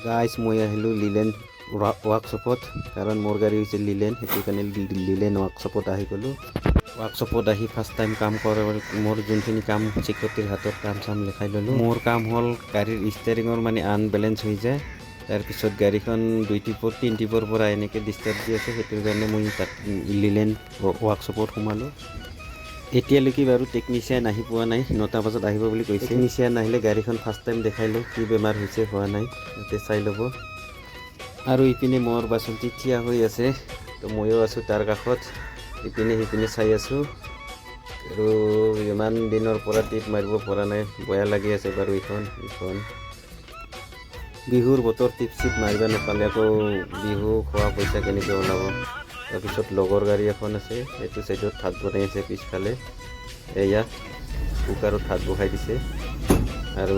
Guys, মই আহিলোঁ linen ৱৰ্কশ্বপত, কাৰণ মোৰ গাড়ী হৈছে লিলেন। সেইটো কাৰণে লিলেন ৱৰ্কশ্বপত আহি গ'লোঁ। ৱৰ্কশ্বপত আহি ফাৰ্ষ্ট টাইম কাম কৰে মোৰ যোনখিনি কাম, চিকিউৰিটিৰ হাতত কাম চাম লিখাই ল'লোঁ। মোৰ কাম হ'ল গাড়ীৰ ষ্টেৰিঙৰ মানে আনবেলেঞ্চ হৈ যায়। তাৰপিছত গাড়ীখন দুই টিপৰ, তিনি টিপৰ পৰা এনেকৈ ডিষ্টাৰ্ব দি আছে। সেইটোৰ কাৰণে মই তাত লিলেন ৱৰ্কশ্বপত সোমালোঁ। এতিয়ালৈকে বাৰু টেকনিচিয়ান আহি পোৱা নাই। 9টা বজাত আহিব বুলি কৈছে। টেকনিচিয়ান আহিলে গাড়ীখন ফাৰ্ষ্ট টাইম দেখাই লওঁ, কি বেমাৰ হৈছে হোৱা নাই, তাতে চাই ল'ব। আৰু ইপিনে মোৰ বাচন্তি থিয় হৈ আছে, তো ময়ো আছোঁ তাৰ কাষত, ইপিনে সিপিনে চাই আছোঁ। আৰু ইমান দিনৰ পৰা টিপ মাৰিব পৰা নাই, বেয়া লাগি আছে বাৰু। ইখন বিহুৰ বতৰ, টিপ চিপ মাৰিব নাপালে আকৌ বিহু খোৱা পইচা কেনেকৈ ওলাব? তাৰপিছত লগৰ গাড়ী এখন আছে, সেইটো চাইডত ভাত বনাই আছে পিছফালে। এয়া কুকাৰত ভাত বহাই দিছে। আৰু